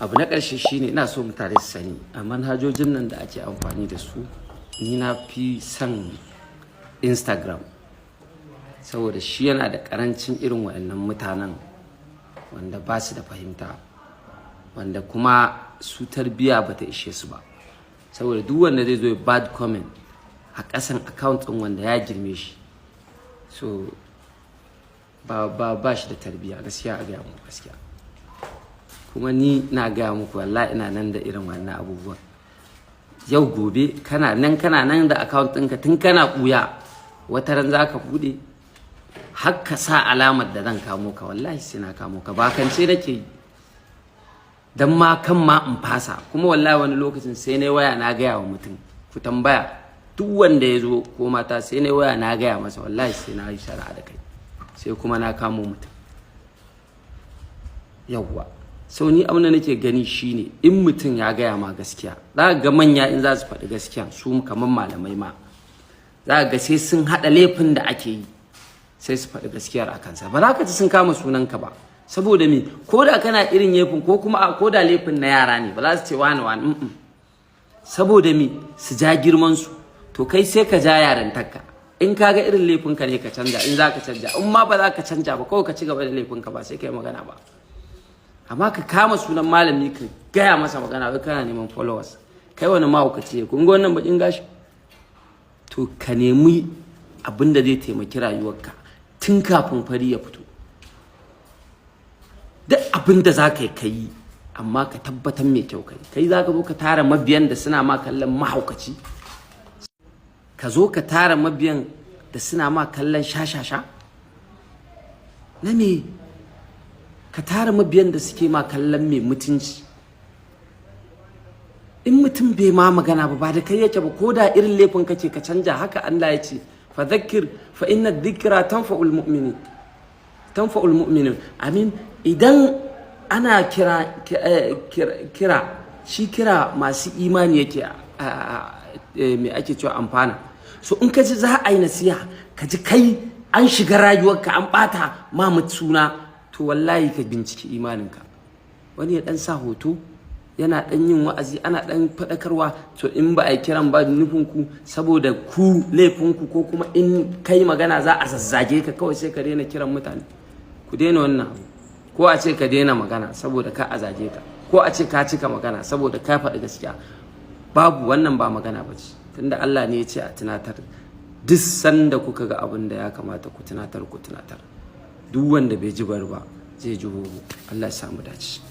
Abu na ƙarshe shine, ina so mutane su sani, a manhajojin nan da ake amfani da su, ni na fi son Instagram, saboda shi yana da ƙarancin irin waɗannan mutanen wanda ba su da fahimta, wanda kuma su tarbiya ba ta ishe su ba. Saboda duk wanda zai zo ya bad comment a ƙasan account ɗin wanda ya girme shi, so ba shi da tarbiya gaskiya. A gaya muku gaskiya kuma, ni na gaya muku, wallahi ina nan da irin wannan abubuwan. Yau gobe kana nan, kana nan da account ɗinka, tun kana ɓuya, wata ran za ka buɗe har ka sa alamar da zan kamo ka. Wallahi sai na kamo ka. Ba kance nake yi dan ma kan ma in fasa. Kuma wallahi wani lokacin sai na waya na gaya wa mutum, ku tambaya duk wanda ya zo ko mata, sai na waya na gaya masa, wallahi sai na yi shari'a da kai, sai kuma na kamo mutum. Yawwa, sau ni abin da nake gani shine, in mutum ya gaya ma gaskiya, za ka ga manya in za su faɗi gaskiya, su kamar malamai ma, za ka ga sai sun haɗa laifin da ake yi, sai su faɗi gaskiyar a kansa. Ba za ka ci sun kama sunanka ba. Saboda me? Ko da kana irin laifin, ko kuma ko da laifin na yara ne, ba za su ce wani wani. Saboda me? Su ja girman su. To kai sai ka ja yarantarka. In ka ga irin laifinka ne, ka canja in za ka canja. In ma ba za ka canja ba, kawai ka ci gaba da laifinka, ba sai ka yi magana ba. Amma ka kama sunan malami ka gaya masa magana, wai kana neman followers, kai wani mahaukaci ne? Kun ga wannan bakin gashi? To ka nemi abin da zai taimaki rayuwarka tun kafin fari ya fito. Duk abin da za ka yi, ka yi, amma ka tabbatar mai kyau kai. Kai za ka zo ka tara mabiyan da suna ma kallon mahaukaci? Ka zo ka tara mabiyan da suna ma kallon shashasha? Na me? Ka tara mabiyan da suke ma kallon mai mutunci. In mutum bai ma magana ba, ba da kai yake ba. Ko da irin laifin kake, ka canja. Haka Allah ya ce, فذكر فإن الذكرى تنفع المؤمنين، تنفع المؤمنين. Amin. Idan ana kira kira, shi kira masu imani yake, me ake cewa, amfana. So in ka ji za a yi nasiha, ka ji kai an shiga rayuwarka, an bata ma suna, to wallahi ka binciki imaninka. Wani ya dan sa hoto yana dan yin wa'azi, ana dan faɗakarwa. To in ba a yi kiran ba, nufin ku saboda ku laifinku, ko kuma in kai magana za a zazzage ka, kawai sai ka daina kiran mutane. Ku daina wannan abu. Ko a ce ka daina magana saboda ka a zage ka, ko a ce ka cika magana saboda ka faɗi gaskiya, babu wannan, ba magana ba ce. Tunda Allah ne ya ce a tunatar, duk sanda kuka ga abin da ya kamata ku tunatar, ku tunatar. Duk wanda bai ji bari ba, zai ji horo. Allah ya samu dace.